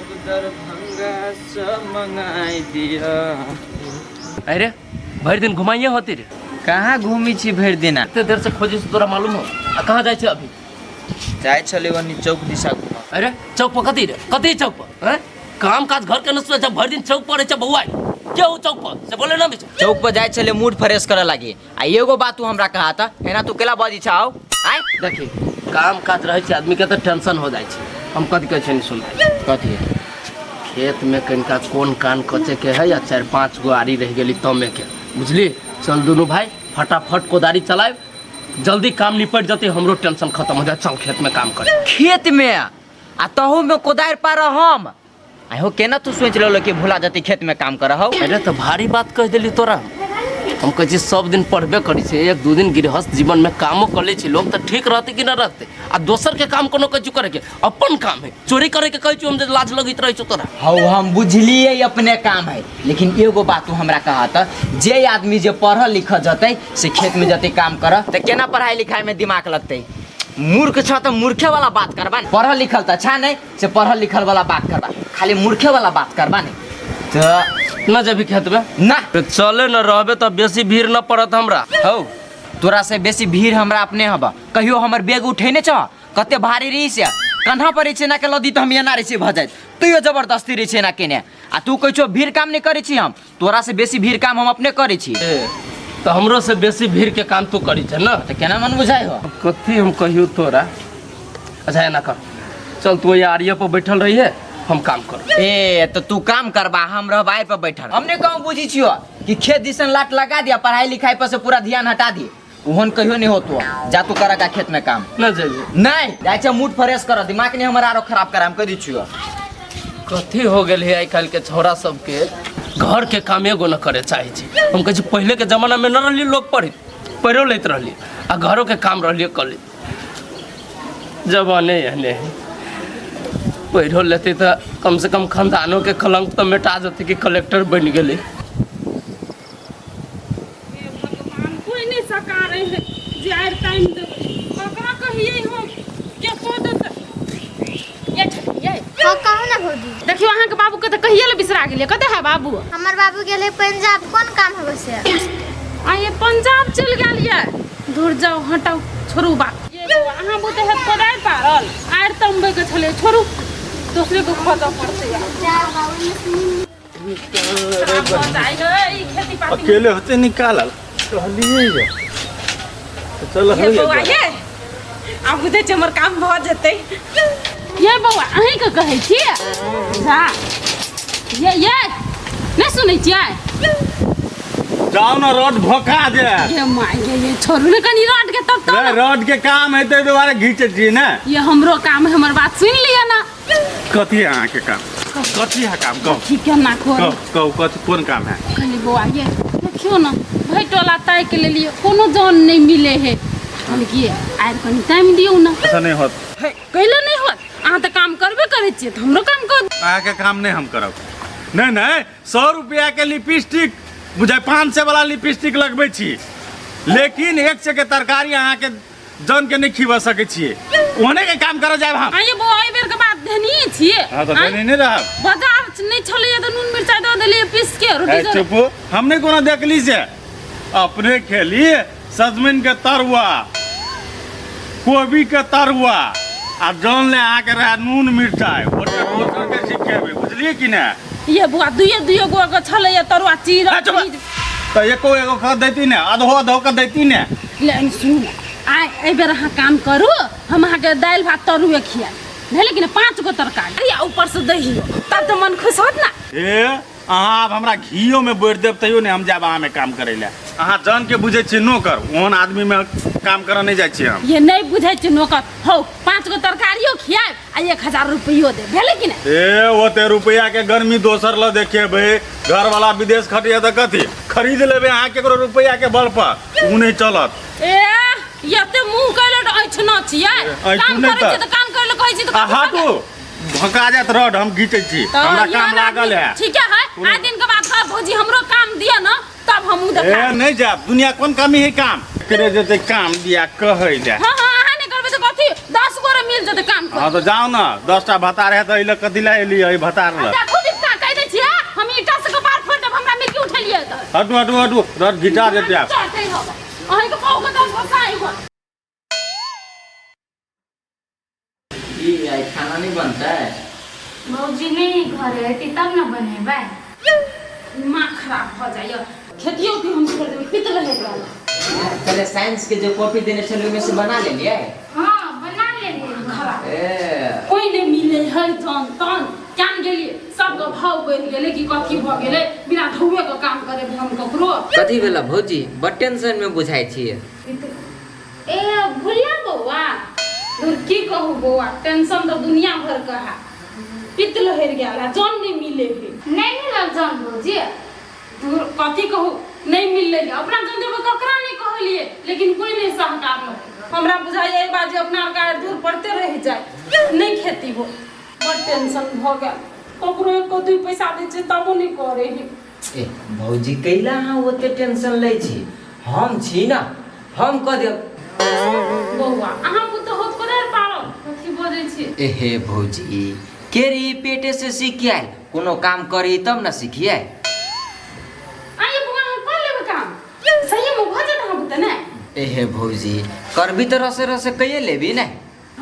गुलाब दरभंगा से मंगाई दिया। अरे भरि दिन घुमाइए होती रे। कहाँ घूमी छी भरि दिन? एते देर से खोजे से तोरा मालूम हो आ कहाँ जाइ छै अभी? जाइ छलै ओनी चौक दिशा घूमऽ। अरे चौक पर कथी रे, कथी चौक पर? हैं, काम काज घर के न सुनै छै, भरि दिन चौक पर रहै छै बौआ। के हो चौक पर से बोले ना बिच? चौक पर जाइ छलै मूड फ्रेश करऽ लागी। आ एगो बात तू हमरा कहा त एना तू केला बजै छौ आय? देखी काम काज रहै छै आदमी के तऽ टेंशन हो जाइ छै। हम कथी कहै छियै सुन। कथी? खेत में कनिका कोन कान कचे के है या 4-5 गो आरी रह गेली तमे के, बुझली? चल दुनू भाई फटाफट कोदारी चलाए, जल्दी काम निपट जते, हमरो टेंशन खत्म हो जाए। चल खेत में काम करे। खेत में आ तहु में कोदारि पार हम आहो केना तू सोच लेलो कि भुला जते खेत में काम कर हो? अरे तो भारी बात कह देली तोरा। हम कहै छी सब दिन पढ़बे करै छै, 1-2 दिन गृहस्थ जीवन में कामो कर लै छै लोग तऽ ठीक रहतै कि न रहतै? आ दोसर के काम कोनो कहै छी करे के, अपन काम है चोरी करे के कहै छी हम जे लाज लगैत रहै छौ तोरा। हौ हम बुझलिए अपने काम है, लेकिन एगो बात तू हमरा कहा त जे आदमी जे पढ़ल लिखल जतै से खेत में जतै काम कर त केना पढ़ाई लिखाई में दिमाग लगतै? मूर्ख छ त मूर्खे वाला बात करबा ने, पढ़ल लिखल त अच्छा नहीं से पढ़ल लिखल वाला बात करबा, खाली मूर्खे वाला बात करबा नहीं त न जेबी खेत में? ना। तो चले न रहबे त बेसी भीड़ न पड़त हमरा। हौ तोरा से बेसी भीड़ हमरा अपने हबा। कहियो हमर बैग उठेने छ? कते भारी रही से कन्हा पर रही छै ना के लदी त हम एना रही छै भऽ जाइत, तैयो जबरदस्ती रही छै एना केने। आ तू कहै छौ भीड़ काम नहीं करै छी हम, तोरा से बेसी भीड़ काम हम अपने करै छी। ए, त हमरो से बेसी भीड़ के काम तू करी छै ना? त केना मन बुझाइ हो? कथी हम कहियो तोरा? अच्छा एना कर, चल तू ओहि आरिये पर बैठल रहिए, हम काम करब। ए त तू काम करबा, हम रहब आरि पर बैठल। हमने कहूँ बुझी छियो कि खेत दिसन लाट लगा दिया, पढ़ाई लिखाई पर से पूरा ध्यान हटा दिए, ओहन कहियो नहीं होतो। जा तू करा का खेत में काम। न जेबी। नहीं जाइ छै मूड फ्रेश कर, दिमाग नहीं हमर आरो खराब कर, हम कह दै छियो। कथी हो गेल है आइ काल्हि के छौड़ा सबके, घर के काम एगो न करे चाहे छै। हम कहै छी पहिले के जमाना में न रहली लोग पढ़े, पढ़ो लैत रहली आ घरों के काम रहलिए कर ली। जमाने एहने है, पढ़ो लेते तो कम से कम खानदानों के कलंक तो मिटा जते कि कलेक्टर बन गेले। हे भगवान, कोई नहीं सका रहे है जे आर टाइम देबै, ककरा कहिए हम के सो देतै? ये ये हाँ कहू ना भौजी। देखियो अहाँ के बाबू के तऽ कहिए ले बिसरा गेलिए, कतऽ है बाबू? हमर बाबू गेले पंजाब, कोन काम होबे से? आ ये पंजाब चलि गेल ये। दूर जाओ, हटाओ, छोड़ू बात। ये बौआ, अहाँ बुते है कोदारि पारल आर तमबै के छलै, छोड़ू दोसरे के खोजऽ पड़तै आब। खराब भऽ जाइ है ई खेती पाती। अकेले होते निकालल कहलिए जे तो चल ये हो बौआ ये आब बुझै छै हमर काम भऽ जेतै। ये बौआ अहीँके कहै छी जा ये ये नहि सुनै छियै? जाओ ना रोड भोका दे। ये माय ये ये छोड़ू ने कनी रोड के तब रे तब रोड के काम है ताहि दुआरे घीचै छी ने। ये हमरो काम है, हमर बात सुनि लिअ ना। कथी है अहाँके काम? कथी है काम? कहू। ठीक है ना खोल। कहू, कहू, कथी कोन काम है? कहली बौआ ये देखियो ना भरि टोला ताकि लेलिए कोनो जान नहीं मिले है। कहली कि आर कनी टाइम दियौ ना। ऐसा नहीं होत। है कैले नहीं होत? अहाँ तऽ काम करबे करै छियै तऽ हमरो काम कर। अहाँके काम नहीं हम करब। नहीं नहीं 100 रुपया के लिपस्टिक बुझाय 500 वाला लिपस्टिक लगबै छी, लेकिन 100 के तरकारी अहाँके जन के नहीं खिबा सकै छियै, ओहने के काम करऽ जायब हम। आइए बौआ, एहि बेर के बात धेनी छियै। हाँ, तऽ आँय? धेने नहि रहब। बाजार नहि छलैए तऽ नून मिरचाइ दऽ देलियै पीस के रोटी ए, जरे। चुप, हम नहि कोनो देखली से अपने खेली सजमनि के तरुआ, कोबी के तरुआ आ जन ले अहाँके रहे नून मिरचाइ, ओते दोसर के सिखेबै, बुझलियै कि नहि? ये बौआ दुइये दुइये गो के छलैए तरुआ चीर ए, चुप। तऽ एको एगो के दैती ने, आधो आधो के दैती ने। ले सुनू ने, आइ एहि बेर अहाँ काम करू, हम अहाँके दालि भात तरुए खियाएब, भेलै कि ने? 5 गो तरकारी आ ऊपरसँ दही, तब तऽ मन खुश होत ना। ए अहाँ आब हमरा घियो में बोरि देब तैयो नहि हम जायब अहाँमे काम करै लए। अहाँ जान के बुझै छियै नौकर, ओहन आदमी में काम करऽ नहि जाइ छियै हम। ये नहि बुझै छियै नौकर। हौ 5 गो तरकारियो खियाएब आ 1000 रुपैयो देब, भेलै कि नहि? ए ओते रुपैआ के गर्मी दोसर लऽ देखेबै, घरवाला विदेश खटिया तऽ कथी खरीद लेबै अहाँ केकरो रुपैआ के बल पर, उ नहि चलत। ए एते मुँह कैले तऽ ऐठना छियै, ऐठू काम नहि करै तऽ। छियै तऽ काम करै लए कहै छी तऽ आ कथी हटू, भका जायत रड, हम घीचै छी, तऽ हमरा इएह काम ने लागल है। ठीके है, आइ दिन के बाद कहब भौजी हमरो काम दिअ ने, तब हमहूँ ए देखा नहि जायब, दुनिया कोन कमी है काम करे जेतै काम दिया कहै लए। हाँ हाँ अहाँ नहि करबै तऽ कथी 10 गोरे मिल जेतै काम कर हाँ तो जाओ ना 10टा भतार है तो एहि लए कथी लए एलियै एहि भतार लए देखो दीपका कहि दै छियै हम ईटा से कपार फोड़ देब हमरा मिर्गी उठेलियै तऽ हटू हटू हटू रट घिचा जेतै आब चढ़तै हम अहाँके पाँव के दस भसाई हो ई आई खाना नहीं बनता है भौजी नहीं घरे एती तब न बनेबै दिमाग खराब भऽ जाइए खेतियो के हम छोड़ देबै पित रहे एकरा पहले साइंस के जो कॉपी देने छलियै ओहिमे से बना लेलियै हाँ बना लेलियै खराब ए कोई नहीं मिले है जन तन जान गेलियै सबके भाव बढ़ि गेलै कि कथी भऽ गेलै बिना धुए के काम करे हम ककरो कथी भेला भौजी बड टेंशन में बुझाइ छियै ए भुलिया बौआ दूर की कहू बौआ टेंशन तऽ दुनिया भर के है पित्त लहरि गेल है जन नहीं मिले है नहीं मिलल जन भौजी दूर कथी कहू नहीं मिलले है अपना जन देबै ककरा नहीं कहलिए लेकिन कोई नहीं सहकार हमरा बुझाइए एहि बात जे अपना आर दूर पड़ते रहि जाए नहीं खेती हो बड़ टेंशन भऽ गेल ककरो एको दुई पैसा दै छियै तबो नहीं करे है ए भौजी कैला अहाँ ओते टेंशन लै छी हम छी ना हम कऽ देब बौआ अहाँ पुतोह होत करे पारब कथी बजै छी एहे भौजी केरी पेटे से सीख आयल कोनो काम करी तब ना सीखिए आइए बौआ हम कर लेबै काम सही में भऽ जायत अहाँ बुते ने एहे भौजी करबी तऽ रसे रसे कैये लेबी ने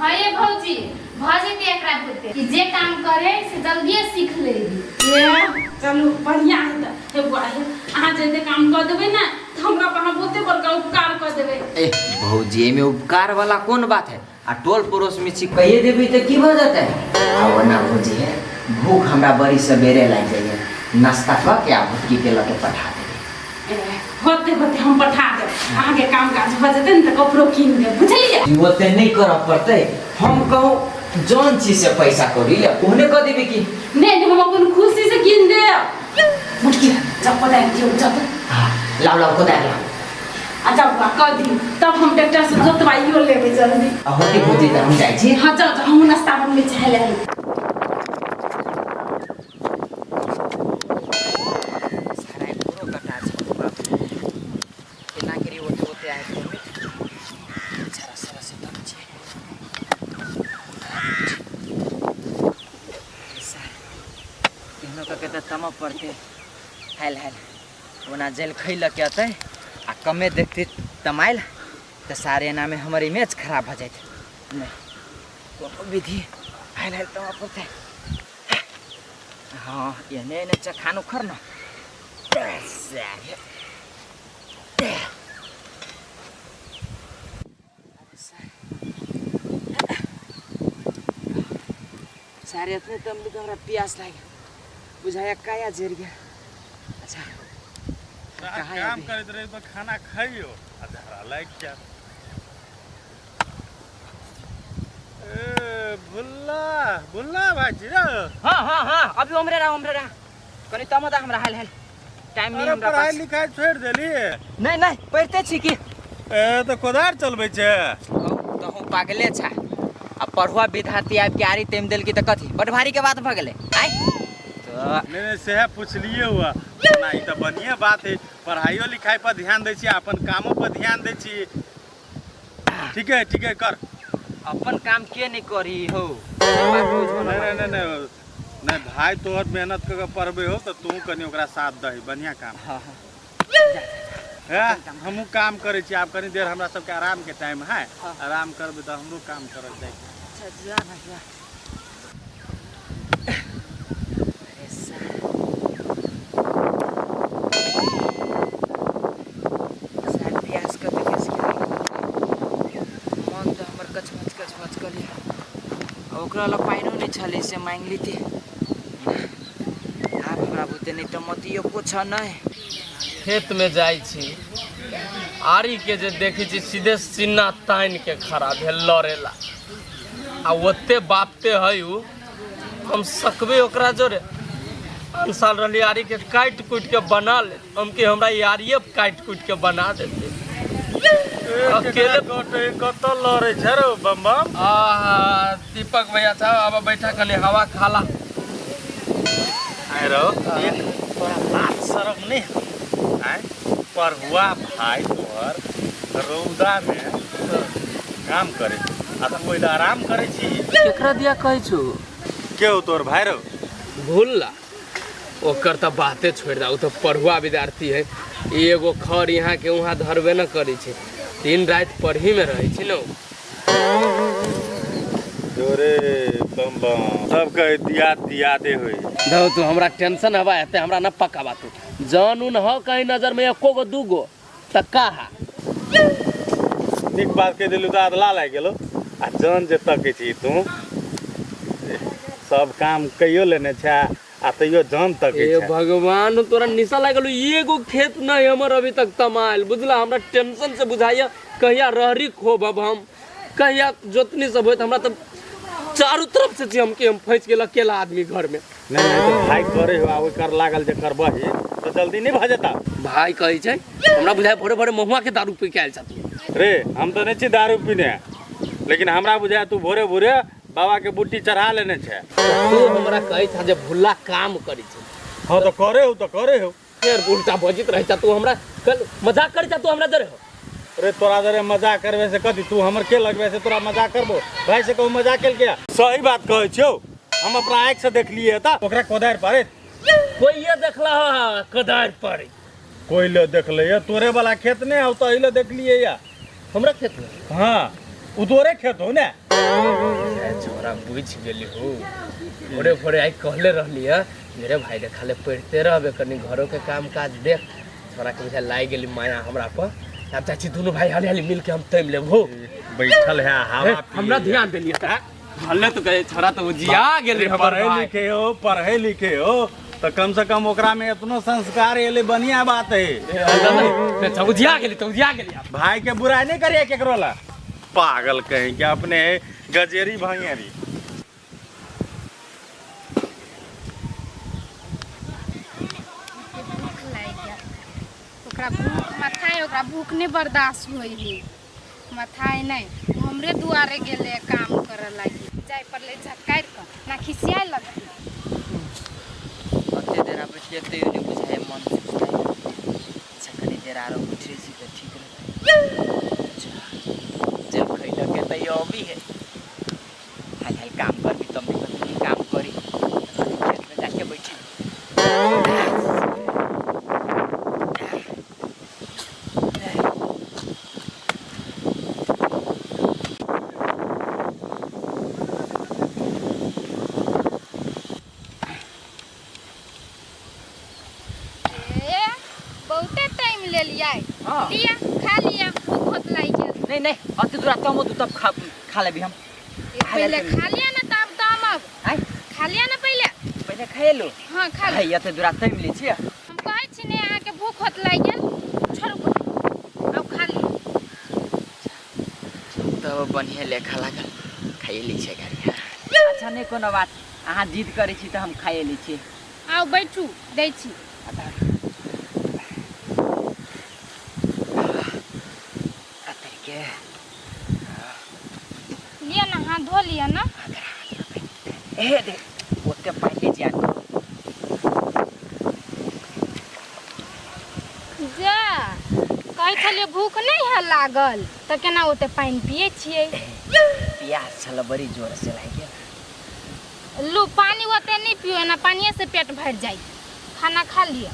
हाँ ये भौजी भऽ जेतै एकरा बुते कि जे काम करे से जल्दिए सीख लेबी ए चलू बढ़िया है तऽ हे बौआ हे अहाँ जे एते काम कऽ देबै ने तऽ हमरा पर अहाँ बहुते बड़का उपकार कऽ देबै ए भौजी एहिमे उपकार वाला कोन बात है आ टोल पड़ोस में छी कहिए देबी तऽ की भऽ जेतै आ ओना भौजी है भूख हमरा बड़ी सवेरे लागि जाइए नाश्ता कऽ के आ भुटकी के लऽ के पठा देबै ए, होते होते हम पठा देब अहाँके काम काज भऽ जेतै ने तऽ कपड़ो कीन देब बुझलियै ई ओते नहि करऽ पड़तै हम कहूँ जौन चीज से पैसा कौड़ी ले ओहने कऽ देबै की नहि नहि हम अपन खुशी से कीन देब मुटकी जब पता दियौ जब हाँ लाउ लाउ कोदारि लाउ आ जाउ बा कऽ दियौ तब हम ट्रैक्टर से जोतवाइयो लेबै जल्दी आ होते भौजी तऽ हम जाइ छी हाँ जाउ जाउ हमहूँ नाश्ता बनबै चाहे लए सारा पूरो कटा छै बाप रे। केना करी ओते ओते आबि कऽ सारा सारा से तब छै केहनो कऽ के तऽ तमऽ पड़तै हाल हाल ओना जल खै लऽ के अतै आ कमे देखतै तमाइल तऽ सारे एनामे हमर इमेज खराब भऽ जाइत नहि कोनो विधि हाल हाल तमऽ पड़तै हाँ एहने एहने चखान उखड़ न सारे सारे इतने तम तो हमरा प्यास लागे बुझाया काया जर गया अच्छा कहाँ है काम अभी? करैत रही तऽ खाना खइयो आ झगड़ा लागि जायत ए भुल्ला भुल्ला भाईजी रे हाँ हाँ हाँ अभी हमरे रहा हमरे रहा कनी तमो दा हमरा हाल हाल टाइम नहीं अरे हमरा पढ़ाई पास लिखाई छोड़ि देली नहीं नहीं पढ़ते छी की ए तऽ कोदार चलबै छै तहूँ पागले छा आ पढ़ुआ विद्यार्थी आबि के आरी तेम देलकी तऽ कथी बड भारी के बात भऽ गेलै आय तऽ नहीं नहीं सेहे पुछलिए हुआ ना ई तऽ बढ़िया बात है पढ़ाइयो लिखाई पर ध्यान दै छी अपन कामो पर ध्यान दै छी ठीक है ठीक है कर अपन काम के नहीं करी हो बात बुझो ना। नहीं नहीं नहीं नहीं नहीं भाई तोहर मेहनत कर के पढ़बे हो तो तू कनी ओकरा साथ दही बढ़िया काम हाँ हाँ है हमहूँ काम करै छी आब कनी देर हमरा सबके आराम के टाइम है हाँ। आराम करबै तऽ हमरो काम करल जाइ अच्छा जा ना जा अरे सार प्यास कते कैसे मन तऽ हमर कचमच कचमच कऽ आ ओकरा लग पानिओ नहि छलै से माँगि लेती आब हमरा बुते नहि तऽ मतियो कुछ नहि खेतमे जाइ छी आरीके जे देखै छी सीधे सीना तानि के खड़ा भेल लड़ेला आ ओते बापते है उ हम सकबे ओकरा जोरे आन साल रहली आरीके काटि कुटि के बना ले हम कि हमरा ई आरिये काटि कुटि के बना देते अकेले अकेले कतऽ लड़ै छै रो बम बम आहा दीपक भैया साहब अब बैठा कनी हवा खाला आइ रहो एक तोरा लाज शरम नहि आय पढ़ुआ भाई तोहर रौदा में काम करे आ तू ओहि आराम करै छी। केकरा दिया कहै छु? के हो तोर भाई रो? भूलला ओकर तऽ बाते छोड़ि दा, ओ तऽ पढ़ुआ विद्यार्थी है। एगो खर यहाँ के वहाँ धरबे न करै छै, दिन राति पढ़ी में रहै छै ने उ। जोरे बम बम सब कहे दिया दिया दे होई। धौ तू हमरा टेंशन हवा हेतै, हमरा न पकावा तू जन उन हो कहीं नजर में एको गो दू गो तऽ कहा। नीक बात कहि देलू तऽ अदला लागि गेलो। आ जन जे तकै छी तू सब काम कहियो लेने छै आ तैयो जन तकै ए छै। भगवान, तोरा निशा लागल। एगो खेत नहीं हमर अभी तक तमायल, बुझला? हमरा टेंशन से बुझाइया कहिया रहरी खोब, अब हम कहिया जोतनी सब होइत। हमरा तऽ चारू तरफ से छी हम कि हम फंसि गेल अकेला आदमी घर में। नहीं नहीं तो भाई करे हो आ ओहि कर लागल जे करबही तऽ जल्दी नहीं भऽ जेता। भाई कहै छै हमरा बुझाय भोरे भोरे महुआ के दारू पी के आयल छथिन। रे हम तऽ नहीं छी दारू पीने, लेकिन हमरा बुझाय तू भोरे भोरे बाबा के बूटी चढ़ा लेने छै। तू हमरा कहै छ जे भुल्ला काम करै छै। हाँ तो करे हो तो करे हो। फेर उल्टा बजित रहै छ तू हमरा, कल मजाक करै छ तू हमरा जरे हो। रे तोरा जरे मजाक करबे से कथी, तू हमर के लगबे से तोरा मजाक करबो? भाई से कहू मजाक केल के? सही बात कहै छियौ, हम अपना आँखि से देखलिए त ओकरा कोदारि पड़ैत। कोई ये देखला हा कोदारि पड़े? कोई ले देखले ये तोरे वाला खेत नहीं हो तो ले देखलिए या हमरा खेत में? हाँ उ तोरे खेत हो ने। छोरा बुझ गेली हो, भोरे भोरे आई कहले रहली है मेरे भाई रे खाले पढ़ते रहबे कनी घरों के काम काज देख। छोरा के बुझा लागि गेली माया हमरा पर। आब चाची दोनों भाई हाली हाली मिल के हम तैम लेब हो। बैठल है हवा हमरा ध्यान देलिए त भले तो कहे छोरा तो जिया गेली हमर। पढ़े लिखे हो, पढ़े लिखे हो तो कम से कम ओकरा में इतनो संस्कार एले, बढ़िया बात है। अच्छा उजिया गेली तो उजिया गेली। भाई के बुराई नहीं करिए केकरो ला, पागल कहीं के अपने गजेरी भांगेरी। भूख लागि गेल ओकरा, भूख मथाइ ओकरा भूख नहि बर्दाश्त होइ है मथाइ नहि। हमरे दुआरे गेलै काम करऽ लागी, जाय पड़लै झटकारि कऽ ना खिसियाए लगतै। कते देर आब बैठिए तैयो नहीं बुझाए मन सुस्ताइ। अच्छा कनी देर आरो बैठे छी तऽ ठीक रहतै। अच्छा जब खैलक के तैयो अभी है हाल हाल काम करबी तब नहीं कतनी काम करी खेत में जाके बैठी। ए बहुते टाइम लेलियै। हाँ। लिअ खा लिअ, भूख होत लागि गेल। नहीं नहीं अति दूरा तम तू तब खा खा लेबी हम। पहिले खा लिअ ने तब तमब। आय खा लिअ ने पहिले। पहिले खाए लो। हाँ खा लिअ। है अति दूरा तम ले छियै। हम कहै छी ने अहाँके भूख होत लागि गेल, छोड़ू आब खा लिअ। तब बढ़िया लेखा लागल खाइए लै छियै गाड़ी। अच्छा नहीं कोनो बात, अहाँ जिद करै छी तऽ हम खाइए लै छियै। आउ बैठू दै छी। के लिअ ना, हाथ धो लिअ ना। ए दे ओते पहिले जान जा कहै छलियै भूख नहीं है लागल तऽ केना ओते पानि पियै छियै? प्यास छल बड़ी जोर से लागि गेल। लू पानी ओते नहीं पियो ना, पानिये से पेट भरि जाइ। खाना खा लिअ।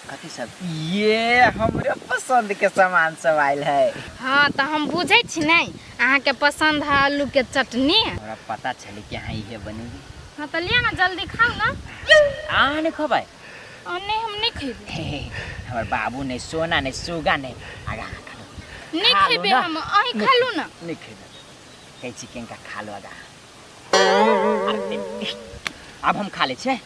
कथी सब ये हमरे पसंद के सामान सब आयल है। हाँ तऽ हम बुझै छी नहीं अहाँके पसंद है आलू के चटनी। हमरा पता छलै कि अहाँ इहे बनेबै। हाँ तऽ लिअ ना जल्दी खाउ ना। अहाँ नहि खबै? नहीं हम नहीं खेबै। हमर बाबू नहीं, सोना नहीं, सुगा नहीं, आगा अहाँ खा लू। नहीं खा लू खेबै ना। हम, अहीं खा लू ना। नहीं खेबै, कहै छी किनका खा लो आगा। अब हम खा लै छियै।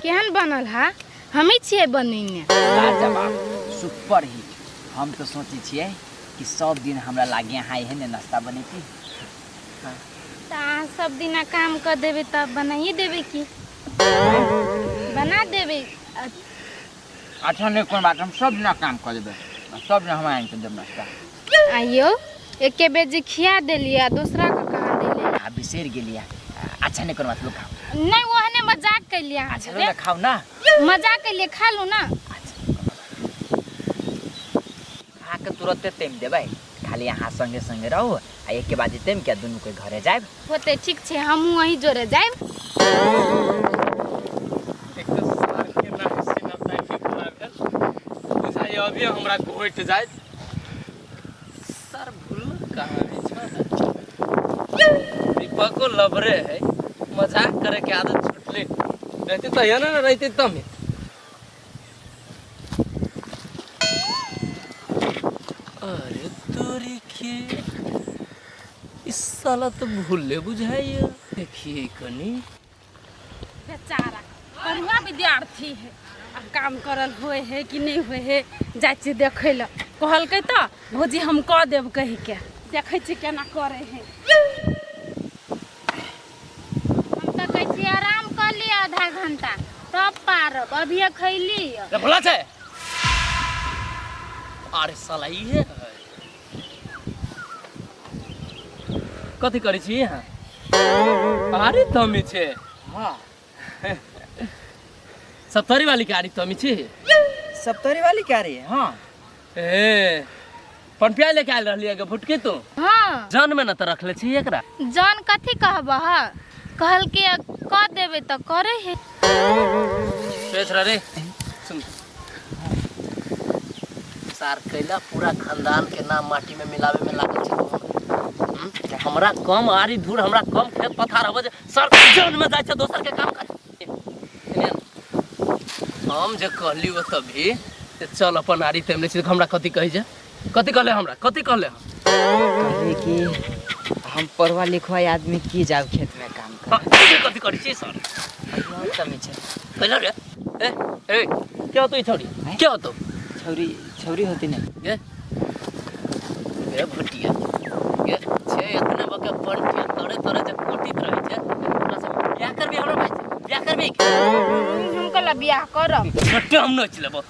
केहन बनल है? हमी छियै बनेने। लाजवाब, सुपर हिट। हम तो सोचै छियै कि सब दिन हमरा लागे अहाँ एहने नाश्ता बनेती। तऽ अहाँ सब दिना काम कऽ देबै तब बनाइए देबै की? बना देबै। अच्छा नहीं कोनो बात, हम सब दिना काम कऽ देबै, सब दिन हम आनि कऽ देब नाश्ता। आइयो एके बेर जे खिया देलियै आ दोसरा के कहाँ देलियै? आ बिसरि गेलियै। अच्छा नहीं कोनो बात, लोग खाओ। नहीं ओहने मजाक कैलिए अहाँ अच्छा लो ना खाओ ना। मजाक कैलिए, खा लू ना। अहाँके तुरंते तेम देबै, खाली अहाँ संगे संगे रहू आ एक के बाद तेम के दुनू के घरे जायब। होते ठीक छै, हमहूँ वहीं जोरे जायब। एक तऽ सार के ना सीना ताकि खड़ा भेल बुझाइए अभी हमरा घोटि जायत। सर भूल कहाँ है छौ? दीपको लबरे है, मजाक करे के आदत छुटले रहते तो यहाँ ना रहते तब। अरे तोरी के इस साला तो भूले बुझाइए, देखिए कनी बेचारा पढ़ुआ विद्यार्थी है, अब काम करल होए है कि नहीं होए है, जाइ छी देखै लए। कहलकै तऽ भौजी हम कऽ देब कहि के, देखै छी केना करै है। हम तऽ कहै छी आराम कऽ लिअ आधा घंटा तब पारब, अभिये खैली। रे भोला छै। अरे साला इहे है, कथी करै छी यहाँ? अरे तमी छे। हाँ सप्तरी वाली के आरी तमी छी? सप्तरी वाली के आरी? हाँ। ए पनपिया लेके आयल रहली गे भुटकी तू? हाँ। जन में न त रखले छी एकरा। जन कथी कहबह, कहलकै कऽ देबै तऽ करै है। पेछ रे सुन, सार कैला पूरा खानदान के नाम माटी में मिलावे में लागल छै। हमरा कम आरी धूर, हमरा कम खेत पथार होबे सर जन में जाइ छै दोसर के काम करे। हम जे कहली ओ तभी चल अपन आरी तेमले छी, हमरा कथी कहै छै? कथी कहले हमरा? कथी कहले? कहले कि हम पढ़वा लिखवा आदमी की जाब खेत में काम कर। कथी करै छी सर? तमी छै कहले रे। ए ए क्या होतो ई छौरी? क्या होतो? छौरी छौरी होती नहीं। ए ए भटिया ए छे इतने बके पंटिया तोरे तोरे जे कोटित रहै छै, तोरा सब बियाह करबी हमरा भाई? बियाह करबी? हम कहला बियाह करब। छोटे हम नोच लेबो,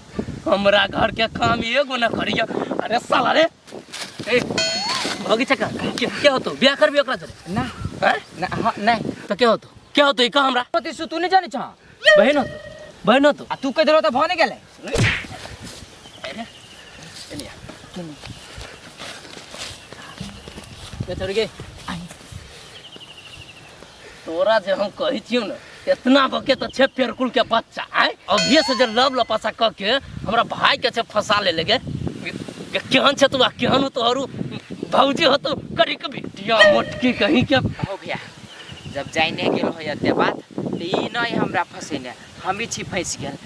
हमरा घर के काम एगो न करिया। अरे साला रे ए भगी छै का? क्या होतो? बियाह करबी ओकरा जोरे? ना हैं? ना हां नहीं। तो क्या होतो? क्या होतो ई कह हमरा? होती सु तू नहीं जानै छ? बहिन होतो, बहिन होतो। आ तू कह देलो त भ नहीं गेलै। अरे एनिया के छोड़ गे तोरा जे हम कहै छियौ न इतना बके तो छे पेरकुल के बच्चा आय अभिये से जे लव लपासा क के हमरा भाई के छे फंसा ले लगे। केहन छे तू आ केहन हो तोहरू भौजी हो तू करी के बिटिया मोटकी कहीं के। हो भैया जब जाय नहीं गेल हो एते बात त ई नहीं हमरा फसेने, हम ही छी फंस गेल।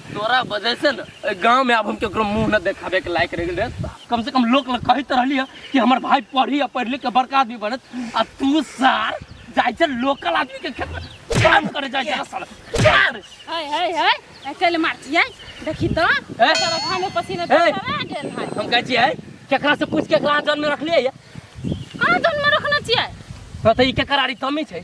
तोरा वजह से न गांव में अब हम केकरो मुंह न देखाबे के लायक रह गेल रे। कम से कम लोग लग कहैत रहली है कि हमर भाई पढ़ी आ पढ़ लिख के बड़का आदमी बनत, आ तू सार जाइ छै लोकल आदमी के खेत में काम करे जाइ छै साला सार। है है है अकेले मार छियै देखी त सारा घाम में पसीना तर गेल है। हम कहै छियै केकरा से पूछ के केकरा जन में रखलियै? कहाँ जन में रखने छियै? हां त ई केकर आरी तमी छै?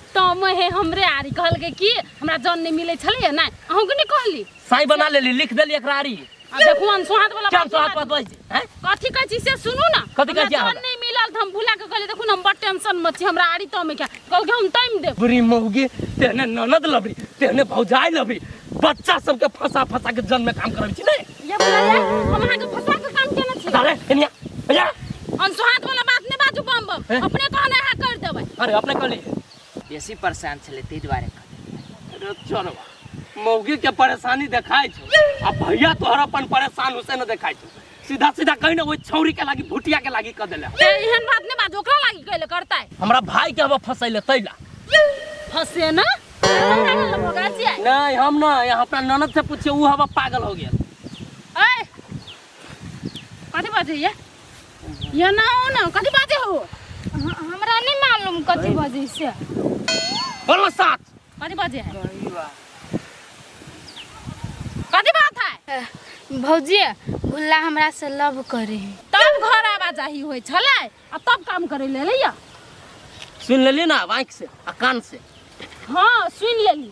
तम हे हमरे आरी। कहलकै कि हमरा जन नहीं मिलै छलैया नै, अहूँ के नहीं कहली? साई बना लेली, लिख देली एकरा आरी। आ देखू अनसुहात वाला क्या अनसुहात बात बाजै छै? हैं? कथी कहै छी से सुनू ना। कथी कहै छी अहाँ? जन नहीं मिलल त हम भुला के कहली देखू न हम बड़ टेंशन में छी, हमरा आरी तमे क्या। कहलकै हम टाइम देब। बुरी मौगी तेहने ननद लबरी तेहने भौजाई लबरी, बच्चा सबके फंसा फंसा के जन में काम करबै छी नै। ये बोललै हम अहाँ के फंसा के काम केने छी। अरे एनिया भैया अनसुहात वाला बात नहीं बाजू बम बम, अपने कहने अहाँ कर देबै। अरे अपने कहली बेसी परेशान छलै ताहि दुआरे। अरे चलो मौगी के परेशानी देखाइ छौ आ भैया तोहर अपन परेशान हुसे न देखाइ छौ। सीधा सीधा कहि न ओइ छौरी के लागी भुटिया के लागी क देले। ए एहन बात नहीं बाजू, ओकरा लागी कहले करतै। हमरा भाई के अब फसैले तैला फसे न हमरा भगा छियै। नहीं हम न, यहाँ अपना ननद से पूछिए उ हवा पागल हो गेल। ए कथी बाजै ये? ये ना ओ ना कथी बाजै हो? हमरा नहीं मालूम कथी बाजै से। बोलो साथ कथी बाजै है? कथी बात है? भौजी भुल्ला हमरा से लव करे है। तब घर आवाजाही होय छलै आ तब काम करे ले लैया। सुन लेली ना आँख से आ कान से? हाँ सुन लेली,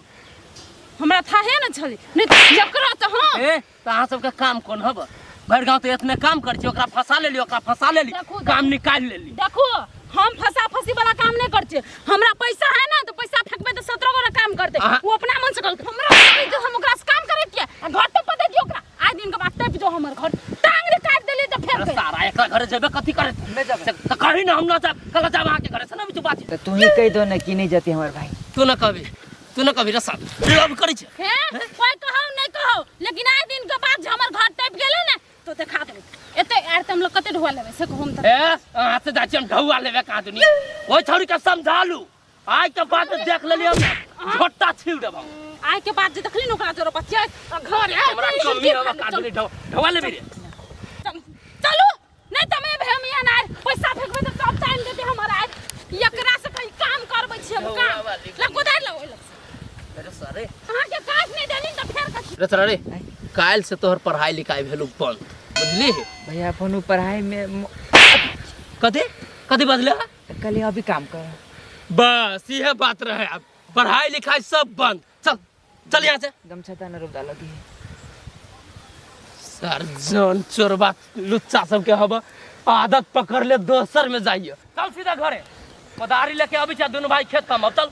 हमरा थाहे न छलै नहीं जकरा त। हाँ ए त अहाँ सबके काम कोन हब? भरि गाँव तो इतने काम कर छी, ओकरा फंसा लेली, ओकरा फंसा लेली, काम निकाल लेली। देखो हम फंसा फंसी वाला काम नहीं करछे। हमरा पैसा है ना तो पैसा फेंकबे तो 17 गोरा काम करते। अहाँ- वो अपना मन से करते, हमरा कहै जो हम ओकरा से काम करे किया आ घर पे पदे दियो ओकरा। आइ दिन के बाद टपि जो हमर घर टांग रे काट देली तो फेर अरे गई। सारा एकरा घरे जेबे कथी करे? नहि जेबै। से तऽ कही ना हम न जाब, कल जाब अहाँके घरे से ना बिचू बात। तऽ तू ही कहि दो ने कि नहीं जती हमर भाई। तू न कहबी, तू न कहबी रे साला, लोभ करै छै। हे कोई कहौ नहीं कहौ, लेकिन आइ दिन के बाद जे हमर घर टपि गेलै ने तो देखा देबै। एते आर त हम लोग कते ढुआ लेबै से कहू हम त। ए अहाँ से जाइ छी हम ढौआ लेबै कहाँ दुनिया। ओहि छौड़ी के समझालू, आइ के बाद देख लेलियै हम झोटा छील देब हम। आइ के बाद जे देखली ने ओकरा जोरो बच्चा आ घर आयल, हमरा तऽ कमी हवा कहाँ दुनिया ढौआ लेबै रे। चलू चलू, नहीं त मैं हम यहाँ ना पैसा फेंकबै त सब टाइम देते हमर आइ। एकरा से कहीं काम करबै छी हम काम। वाली। लग गोदारि लग ओहि लग से। अरे सरे। अहाँ के काज नहीं देली त फेर कथी? रे सरे, काल्हि से तोहर पढ़ाई लिखाई भेलू बंद, बुझली? भैया अपन पढ़ाई में कथी कथी बजले? कहलिए अभी काम कर। बस इहे बात रहे, अब पढ़ाई लिखाई सब बंद। चल चल यहाँ से। गमछा ताना रौदा लगी। सर जन चोरबा लुच्चा सबके हब आदत पकड़ ले, दोसर में जाइए। चल सीधा घरे, कोदारी लेके अबै छै दुनू भाई खेत हम। अब चल।